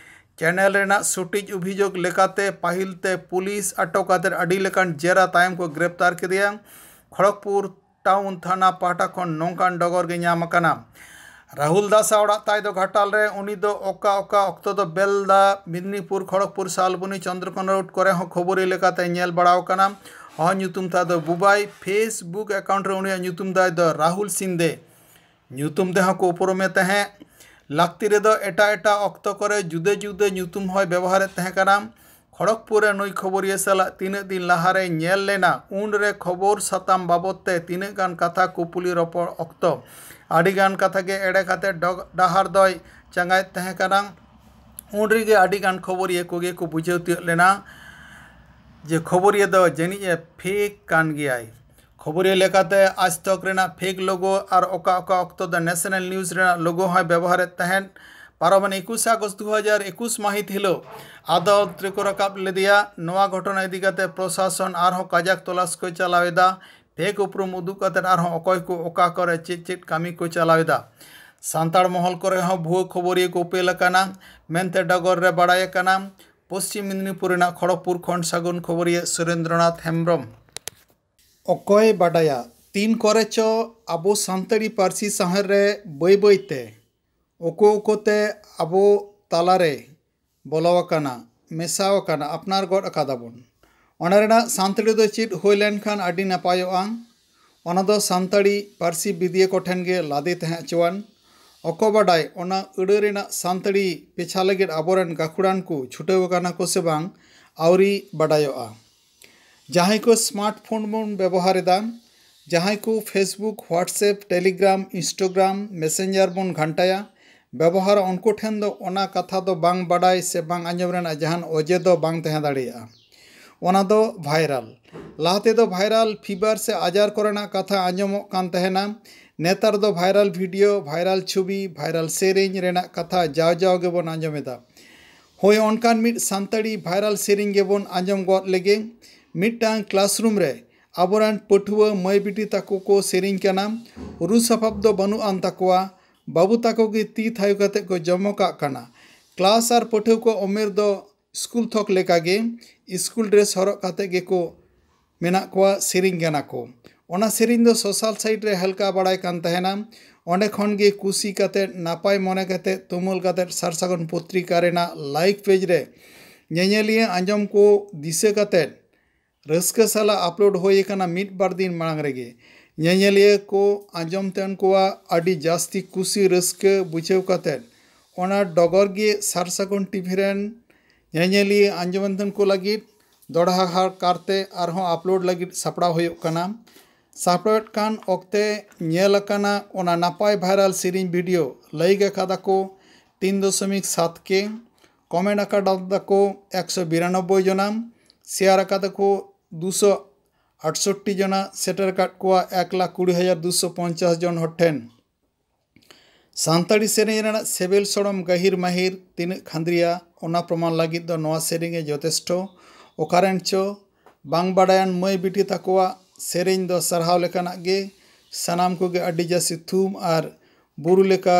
ᱪᱮᱱᱮᱞ ᱨᱮᱱᱟᱜ ᱥᱚᱴᱷᱤᱠ ᱚᱵᱷᱤᱡᱳᱜᱽ ᱞᱮᱠᱟᱛᱮ ᱯᱟᱹᱦᱤᱞ ᱛᱮ ᱯᱩᱞᱤᱥ ᱟᱴᱚᱠ ᱠᱟᱛᱮ ᱟᱹᱰᱤ ᱞᱮᱠᱟᱱ ᱡᱮᱨᱟ ᱛᱟᱭᱚᱢ ᱠᱚ ᱜᱨᱮᱯᱛᱟᱨ ᱠᱮᱫᱮᱭᱟ᱾ ᱠᱷᱚᱲᱚᱜᱽᱯᱩᱨ ᱴᱟᱣᱩᱱ ᱛᱷᱟᱱᱟ ᱯᱟᱦᱴᱟ ᱠᱷᱚᱱ ᱱᱚᱝᱠᱟᱱ ᱰᱚᱜᱚᱨ ᱜᱮ ᱧᱟᱢ ᱟᱠᱟᱱᱟ᱾ ᱨᱟᱦᱩᱞ ᱫᱟᱥ ᱚᱲᱟᱜ ᱛᱟᱭ ᱫᱚ ᱜᱷᱟᱴᱟᱞ ᱨᱮ᱾ ᱩᱱᱤ ᱫᱚ ᱚᱠᱟ ᱚᱠᱟ ᱚᱠᱛᱚ ᱫᱚ ᱵᱮᱞᱫᱟ, ᱢᱮᱫᱽᱱᱤᱯᱩᱨ, ᱠᱷᱚᱲᱚᱜᱽᱯᱩᱨ, ᱥᱟᱞᱵᱚᱱᱤ, ᱪᱚᱱᱫᱨᱚᱠᱳᱱᱟ ᱨᱳᱰ ᱠᱚᱨᱮ ᱦᱚᱸ ᱠᱷᱚᱵᱚᱨᱤᱭᱟᱹ ᱞᱮᱠᱟᱛᱮ ᱧᱮᱞ ᱵᱟᱲᱟᱣ ᱟᱠᱟᱱᱟ᱾ ᱦᱚᱸ ᱧᱩᱛᱩᱢ ᱛᱟᱭ ᱫᱚ ᱵᱩᱵᱟᱭ᱾ Facebook ᱮᱠᱟᱣᱩᱱᱴ ᱨᱮ ᱩᱱᱤᱭᱟᱜ ᱧᱩᱛᱩᱢ ᱛᱟᱭ ᱫᱚ ᱨᱟᱦᱩᱞ ᱥᱤᱱᱫᱮ᱾ ᱧᱩᱛᱩᱢ ᱛᱮᱦᱚᱸ ᱠᱚ ᱩᱯᱨᱩᱢᱮ ᱛᱟᱦᱮᱸᱫ᱾ ᱞᱟᱹᱠᱛᱤ ᱨᱮᱫᱚ ᱮᱴᱟᱜ ᱮᱴᱟᱜ ᱚᱠᱛᱚ ᱠᱚᱨᱮ ᱡᱩᱫᱟᱹ ᱡᱩᱫᱟᱹ ᱧᱩᱛᱩᱢ ᱦᱚᱸᱭ ᱵᱮᱵᱚᱦᱟᱨᱮᱫ ᱛᱟᱦᱮᱸ ᱠᱟᱱᱟ᱾ ᱠᱷᱚᱲᱚᱜᱽᱯᱩᱨ ᱨᱮ ᱱᱩᱭ ᱠᱷᱚᱵᱚᱨᱤᱭᱟᱹ ᱥᱟᱞᱟᱜ ᱛᱤᱱᱟᱹᱜ ᱫᱤᱱ ᱞᱟᱦᱟᱨᱮ ᱧᱮᱞ ᱞᱮᱱᱟ, ᱩᱱᱨᱮ ᱠᱷᱚᱵᱚᱨ ᱥᱟᱛᱟᱢ ᱵᱟᱵᱚᱫ ᱛᱮ ᱛᱤᱱᱟᱹᱜ ᱜᱟᱱ ᱠᱟᱛᱷᱟ ᱠᱩᱯᱩᱞᱤ ᱨᱚᱯᱚᱲ ᱚᱠᱛᱚ ᱟᱹᱰᱤ ᱜᱟᱱ ᱠᱟᱛᱷᱟ ᱜᱮ ᱮᱲᱮ ᱠᱟᱛᱮ ᱰᱚᱜ-, ᱰᱟᱦᱟᱨ ᱫᱚᱭ ᱪᱟᱸᱜᱟᱭᱮᱫ ᱛᱟᱦᱮᱸ ᱠᱟᱱᱟ᱾ ᱩᱱ ᱨᱮᱜᱮ ᱟᱹᱰᱤ ᱜᱟᱱ ᱠᱷᱚᱵᱚᱨᱤᱭᱟᱹ ᱠᱚᱜᱮ ᱠᱚ ᱵᱩᱡᱷᱟᱹᱣ ᱛᱤᱭᱳᱜ ᱞᱮᱱᱟ ᱡᱮ ᱠᱷᱚᱵᱚᱨᱤᱭᱟᱹ ᱫᱚ ᱡᱟᱹᱱᱤᱡ ᱮ ᱯᱷᱮᱠ ᱠᱟᱱ ᱜᱮᱭᱟᱭ᱾ ᱠᱷᱚᱵᱚᱨᱤᱭᱟᱹ ᱞᱮᱠᱟᱛᱮ ᱟᱡᱽ ᱛᱚᱠ ᱨᱮᱱᱟᱜ ᱯᱷᱮᱠ ᱞᱳᱜᱳ ᱟᱨ ᱚᱠᱟ ᱚᱠᱟ ᱚᱠᱛᱚ ᱫᱚ ᱱᱮᱥᱱᱟᱞ ᱱᱤᱭᱩᱡᱽ ᱨᱮᱱᱟᱜ ᱞᱳᱜᱳ ᱦᱚᱸᱭ ᱵᱮᱵᱚᱦᱟᱨᱮᱫ ᱛᱟᱦᱮᱸᱫ᱾ ᱯᱟᱨᱚᱢᱮᱱ ᱮᱠᱩᱥ ᱟᱜᱚᱥᱴ ᱫᱩ ᱦᱟᱡᱟᱨ ᱮᱠᱩᱥ ᱢᱟᱹᱦᱤᱛ ᱦᱤᱞᱳᱜ ᱟᱫᱟᱞᱚᱛ ᱨᱮᱠᱚ ᱨᱟᱠᱟᱵ ᱞᱮᱫᱮᱭᱟ᱾ ᱱᱚᱣᱟ ᱜᱷᱚᱴᱚᱱᱟ ᱤᱫᱤ ᱠᱟᱛᱮ ᱯᱨᱚᱥᱟᱥᱚᱱ ᱟᱨᱦᱚᱸ ᱠᱟᱡᱟᱠ ᱛᱚᱞᱟᱥ ᱠᱚ ᱪᱟᱞᱟᱣ ᱮᱫᱟ᱾ ᱯᱷᱮᱠ ᱩᱯᱨᱩᱢ ᱩᱫᱩᱜ ᱠᱟᱛᱮ ᱟᱨᱦᱚᱸ ᱚᱠᱚᱭ ᱠᱚ ᱚᱠᱟ ᱠᱚᱨᱮ ᱪᱮᱫ ᱪᱮᱫ ᱠᱟᱹᱢᱤ ᱠᱚ ᱪᱟᱞᱟᱣ ᱮᱫᱟ᱾ ᱥᱟᱱᱛᱟᱲ ᱢᱚᱦᱚᱞ ᱠᱚᱨᱮ ᱦᱚᱸ ᱵᱷᱩᱣᱟᱹ ᱠᱷᱚᱵᱚᱨᱤᱭᱟᱹ ᱠᱚ ᱩᱯᱮᱞ ᱟᱠᱟᱱᱟ ᱢᱮᱱᱛᱮ ᱰᱚᱜᱚᱨ ᱨᱮ ᱵᱟᱲᱟᱭ ᱟᱠᱟᱱᱟ᱾ ᱯᱚᱥᱪᱤᱢ ᱢᱮᱫᱽᱱᱤᱯᱩᱨ ᱨᱮᱱᱟᱜ ᱠᱷᱚᱲᱚᱜᱽᱯᱩᱨ ᱠᱷᱚᱱ ᱥᱟᱹᱜᱩᱱ ᱠᱷᱚᱵᱚᱨᱤᱭᱟᱹ ᱥᱩᱨᱮᱱᱫᱨᱚᱱᱟᱛᱷ ᱦᱮᱢᱵᱨᱚᱢ᱾ ᱚᱠᱚᱭ ᱵᱟᱰᱟᱭᱟ, ᱛᱤᱱ ᱠᱚᱨᱮ ᱪᱚ ᱟᱵᱚ ᱥᱟᱱᱛᱟᱲᱤ ᱯᱟᱹᱨᱥᱤ ᱥᱟᱶᱦᱮᱫ ᱨᱮ ᱵᱟᱹᱭ ᱵᱟᱹᱭ ᱛᱮ ᱚᱠᱚ ᱚᱠᱚᱛᱮ ᱟᱵᱚ ᱛᱟᱞᱟᱨᱮ ᱵᱚᱞᱚ ᱟᱠᱟᱱᱟ, ᱢᱮᱥᱟ ᱟᱠᱟᱱᱟ, ᱟᱯᱱᱟᱨ ᱜᱚᱫ ᱟᱠᱟᱫᱟ ᱵᱚᱱ᱾ ᱚᱱᱟ ᱨᱮᱱᱟᱜ ᱥᱟᱱᱛᱟᱲᱤ ᱫᱚ ᱪᱮᱫ ᱦᱩᱭ ᱞᱮᱱᱠᱷᱟᱱ ᱟᱹᱰᱤ ᱱᱟᱯᱟᱭᱚᱜᱼᱟ, ᱚᱱᱟ ᱫᱚ ᱥᱟᱱᱛᱟᱲᱤ ᱯᱟᱹᱨᱥᱤ ᱵᱤᱫᱤᱭᱟᱹ ᱠᱚᱴᱷᱮᱱ ᱜᱮ ᱞᱟᱫᱮ ᱛᱟᱦᱮᱸ ᱦᱚᱪᱚᱣᱟᱱ᱾ ᱚᱠᱚ ᱵᱟᱰᱟᱭ ᱚᱱᱟ ᱟᱹᱲᱟᱹ ᱨᱮᱱᱟᱜ ᱥᱟᱱᱛᱟᱲᱤ ᱯᱮᱪᱷᱟ ᱞᱟᱹᱜᱤᱫ ᱟᱵᱚᱨᱮᱱ ᱜᱟᱹᱠᱷᱩᱲᱟᱱ ᱠᱚ ᱪᱷᱩᱴᱟᱹᱣ ᱟᱠᱟᱱᱟ ᱠᱚ ᱥᱮ ᱵᱟᱝ, ᱟᱹᱣᱨᱤ ᱵᱟᱰᱟᱭᱚᱜᱼᱟ᱾ ᱡᱟᱦᱟᱸᱭ ᱠᱚ ᱥᱢᱟᱨᱴ ᱯᱷᱳᱱ ᱵᱚᱱ ᱵᱮᱵᱚᱦᱟᱨ ᱮᱫᱟ, ᱡᱟᱦᱟᱸᱭ ᱠᱚ Facebook, WhatsApp, Telegram, Instagram, Messenger ᱵᱚᱱ ᱜᱷᱟᱱᱴᱟᱭᱟ, ᱵᱮᱵᱚᱦᱟᱨᱟ, ᱩᱱᱠᱩ ᱴᱷᱮᱱ ᱫᱚ ᱚᱱᱟ ᱠᱟᱛᱷᱟ ᱫᱚ ᱵᱟᱝ ᱵᱟᱰᱟᱭ ᱥᱮ ᱵᱟᱝ ᱟᱸᱡᱚᱢ ᱨᱮᱱᱟᱜ ᱡᱟᱦᱟᱱ ᱚᱡᱮ ᱫᱚ ᱵᱟᱝ ᱛᱟᱦᱮᱸ ᱫᱟᱲᱮᱭᱟᱜᱼᱟ᱾ ᱚᱱᱟ ᱫᱚ ᱵᱷᱟᱭᱨᱟᱞ᱾ ᱞᱟᱦᱟ ᱛᱮᱫᱚ ᱵᱷᱟᱭᱨᱟᱞ ᱯᱷᱤᱵᱟᱨ ᱥᱮ ᱟᱡᱟᱨ ᱠᱚᱨᱮᱱᱟᱜ ᱠᱟᱛᱷᱟ ᱟᱸᱡᱚᱢᱚᱜ ᱠᱟᱱ ᱛᱟᱦᱮᱱᱟ᱾ ᱱᱮᱛᱟᱨ ᱫᱚ ᱵᱷᱟᱭᱨᱟᱞ ᱵᱷᱤᱰᱤᱭᱳ, ᱵᱷᱟᱭᱨᱟᱞ ᱪᱷᱚᱵᱤ, ᱵᱷᱟᱭᱨᱟᱞ ᱥᱮᱨᱮᱧ ᱨᱮᱱᱟᱜ ᱠᱟᱛᱷᱟ ᱡᱟᱣ ᱡᱟᱣ ᱜᱮᱵᱚᱱ ᱟᱸᱡᱚᱢ ᱮᱫᱟ᱾ ᱦᱳᱭ, ᱚᱱᱠᱟᱱ ᱢᱤᱫ ᱥᱟᱱᱛᱟᱲᱤ ᱵᱷᱟᱭᱨᱟᱞ ᱥᱮᱨᱮᱧ ᱜᱮᱵᱚᱱ ᱟᱸᱡᱚᱢ ᱜᱚᱫ ᱞᱮᱜᱮ᱾ ᱢᱤᱫᱴᱟᱝ ᱠᱞᱟᱥᱨᱩᱢ ᱨᱮ ᱟᱵᱚᱨᱮᱱ ᱯᱟᱹᱴᱷᱩᱣᱟᱹ ᱢᱟᱹᱭ ᱵᱤᱴᱤ ᱛᱟᱠᱚ ᱠᱚ ᱥᱮᱨᱮᱧ ᱠᱟᱱᱟ᱾ ᱨᱩ ᱥᱟᱯᱟᱵ ᱫᱚ ᱵᱟᱹᱱᱩᱜ ᱟᱱ ᱛᱟᱠᱚᱣᱟ᱾ ᱵᱟᱹᱵᱩ ᱛᱟᱠᱚ ᱜᱮ ᱛᱤ ᱛᱷᱟᱭᱚ ᱠᱟᱛᱮ ᱠᱚ ᱡᱚᱢᱚᱠᱟᱜ ᱠᱟᱱᱟ᱾ ᱠᱞᱟᱥ ᱟᱨ ᱯᱟᱹᱴᱷᱩᱣᱟᱹ ᱠᱚ ᱩᱢᱮᱨ ᱫᱚ ᱥᱠᱩᱞ ᱛᱷᱚᱠ ᱞᱮᱠᱟᱜᱮ ᱥᱠᱩᱞ ᱰᱨᱮᱥ ᱦᱚᱨᱚᱜ ᱠᱟᱛᱮ ᱜᱮᱠᱚ ᱢᱮᱱᱟᱜ ᱠᱚᱣᱟ, ᱥᱮᱨᱮᱧ ᱠᱟᱱᱟ ᱠᱚ᱾ ᱚᱱᱟ ᱥᱮᱨᱮᱧ ᱫᱚ ᱥᱳᱥᱟᱞ ᱥᱟᱭᱤᱴ ᱨᱮ ᱦᱟᱞᱠᱟ ᱵᱟᱲᱟᱭ ᱠᱟᱱ ᱛᱟᱦᱮᱱᱟ᱾ ᱚᱸᱰᱮ ᱠᱷᱚᱱ ᱜᱮ ᱠᱩᱥᱤ ᱠᱟᱛᱮ, ᱱᱟᱯᱟᱭ ᱢᱚᱱᱮ ᱠᱟᱛᱮ, ᱛᱩᱢᱟᱹᱞ ᱠᱟᱛᱮ ᱥᱟᱨ ᱥᱟᱹᱜᱩᱱ ᱯᱚᱛᱨᱤᱠᱟ ᱨᱮᱱᱟᱜ ᱞᱟᱭᱤᱠ ᱯᱮᱡᱽ ᱨᱮ ᱧᱮᱧᱮᱞᱤᱭᱟᱹ ᱟᱸᱡᱚᱢ ᱠᱚ ᱫᱤᱥᱟᱹ ᱠᱟᱛᱮ ᱨᱟᱹᱥᱠᱟᱹ ᱥᱟᱞᱟᱜ ᱟᱯᱞᱳᱰ ᱦᱩᱭ ᱟᱠᱟᱱᱟ ᱢᱤᱫ ᱵᱟᱨ ᱫᱤᱱ ᱢᱟᱲᱟᱝ ᱨᱮᱜᱮ᱾ ᱧᱮᱧᱮᱞᱤᱭᱟᱹ ᱠᱚ ᱟᱸᱡᱚᱢ ᱛᱮ ᱩᱱᱠᱩᱣᱟᱜ ᱟᱹᱰᱤ ᱡᱟᱹᱥᱛᱤ ᱠᱩᱥᱤ ᱨᱟᱹᱥᱠᱟᱹ ᱵᱩᱡᱷᱟᱹᱣ ᱠᱟᱛᱮ, ᱚᱱᱟ ᱰᱚᱜᱚᱨ ᱜᱮ ᱥᱟᱨ ᱥᱟᱹᱜᱩᱱ ᱴᱤᱵᱷᱤ ᱨᱮᱱ ᱧᱮᱧᱮᱞᱤᱭᱟᱹ ᱟᱸᱡᱚᱢ ᱛᱮ ᱩᱱᱠᱩ ᱞᱟᱹᱜᱤᱫ ᱫᱚᱲᱦᱟ ᱠᱟᱨᱛᱮ ᱟᱨᱦᱚᱸ ᱟᱯᱞᱳᱰ ᱞᱟᱹᱜᱤᱫ ᱥᱟᱯᱲᱟᱣ ᱦᱩᱭᱩᱜ ᱠᱟᱱᱟ᱾ ᱥᱟᱯᱲᱟᱣᱮᱫ ᱠᱟᱱ ᱚᱠᱛᱮ ᱧᱮᱞ ᱟᱠᱟᱱᱟ ᱚᱱᱟ ᱱᱟᱯᱟᱭ ᱵᱷᱟᱭᱨᱟᱞ ᱥᱮᱨᱮᱧ ᱵᱷᱤᱰᱤᱭᱳ ᱞᱟᱭᱤᱠ ᱟᱠᱟᱫᱟ ᱠᱚ ᱛᱤᱱ ᱫᱚᱥᱚᱢᱤᱠ ᱥᱟᱛ ᱠᱮ, ᱠᱚᱢᱮᱱᱴ ᱟᱠᱟᱫᱟ ᱠᱚ ᱮᱠᱥᱚ ᱵᱤᱨᱟᱱᱚᱵᱵᱳᱭ ᱡᱚᱱᱟ, ᱥᱮᱭᱟᱨ ᱟᱠᱟᱫᱟ ᱠᱚ ᱫᱩᱥᱚ ᱟᱴᱥᱚᱴᱴᱤ ᱡᱚᱱᱟ, ᱥᱮᱴᱮᱨ ᱟᱠᱟᱫ ᱠᱚᱣᱟ ᱮᱠ ᱞᱟᱠᱷ ᱠᱩᱲᱤ ᱦᱟᱡᱟᱨ ᱫᱩᱥᱚ ᱯᱚᱧᱪᱟᱥ ᱡᱚᱱ ᱦᱚᱲ ᱴᱷᱮᱱ᱾ ᱥᱟᱱᱛᱟᱲᱤ ᱥᱮᱨᱮᱧ ᱨᱮᱱᱟᱜ ᱥᱤᱵᱤᱞ ᱥᱚᱲᱚᱢ ᱜᱟᱹᱦᱤᱨ ᱢᱟᱹᱦᱤᱨ ᱛᱤᱱᱟᱹᱜ ᱠᱷᱟᱸᱫᱽᱨᱤᱭᱟ, ᱚᱱᱟ ᱯᱨᱚᱢᱟᱱ ᱞᱟᱹᱜᱤᱫ ᱫᱚ ᱱᱚᱣᱟ ᱥᱮᱨᱮᱧ ᱜᱮ ᱡᱚᱛᱷᱮᱥᱴᱚ᱾ ᱚᱠᱟᱨᱮᱱ ᱪᱚ ᱵᱟᱝ ᱵᱟᱰᱟᱭᱟᱱ ᱢᱟᱹᱭ ᱵᱤᱴᱤ ᱛᱟᱠᱚᱣᱟᱜ ᱥᱮᱨᱮᱧ ᱫᱚ ᱥᱟᱨᱦᱟᱣ ᱞᱮᱠᱟᱱᱟᱜ ᱜᱮ᱾ ᱥᱟᱱᱟᱢ ᱠᱚᱜᱮ ᱟᱹᱰᱤ ᱡᱟᱹᱥᱛᱤ ᱛᱷᱩᱢ ᱟᱨ ᱵᱩᱨᱩ ᱞᱮᱠᱟ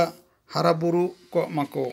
ᱦᱟᱨᱟ ᱵᱩᱨᱩ ᱠᱚᱜ ᱢᱟᱠᱚ᱾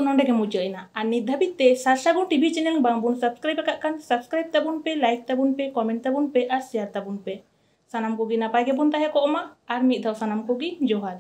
ᱱᱚᱰᱮ ᱜᱮ ᱢᱩᱪᱟᱹᱫ ᱮᱱᱟ᱾ ᱟᱨ ᱱᱤᱛ ᱫᱷᱟᱹᱵᱤᱡ ᱛᱮ ᱥᱟᱨᱥᱟᱹᱜᱩᱱ ᱴᱤᱵᱷᱤ ᱪᱮᱱᱮᱞ ᱵᱟᱝ ᱵᱚᱱ ᱥᱟᱵᱥᱠᱨᱟᱭᱤᱵ ᱟᱠᱟᱫ ᱠᱷᱟᱱ, ᱥᱟᱵᱥᱠᱨᱟᱭᱤᱵ ᱛᱟᱵᱚᱱ ᱯᱮ, ᱞᱟᱭᱤᱠ ᱛᱟᱵᱚᱱ ᱯᱮ, ᱠᱚᱢᱮᱱᱴ ᱛᱟᱵᱚᱱ ᱯᱮ ᱟᱨ ᱥᱮᱭᱟᱨ ᱛᱟᱵᱚᱱ ᱯᱮ᱾ ᱥᱟᱱᱟᱢ ᱠᱚᱜᱮ ᱱᱟᱯᱟᱭ ᱜᱮᱵᱚᱱ ᱛᱟᱦᱮᱸ ᱠᱚᱜ ᱢᱟ᱾ ᱟᱨ ᱢᱤᱫ ᱫᱷᱟᱣ ᱥᱟᱱᱟᱢ ᱠᱚᱜᱮ ᱡᱚᱦᱟᱨ᱾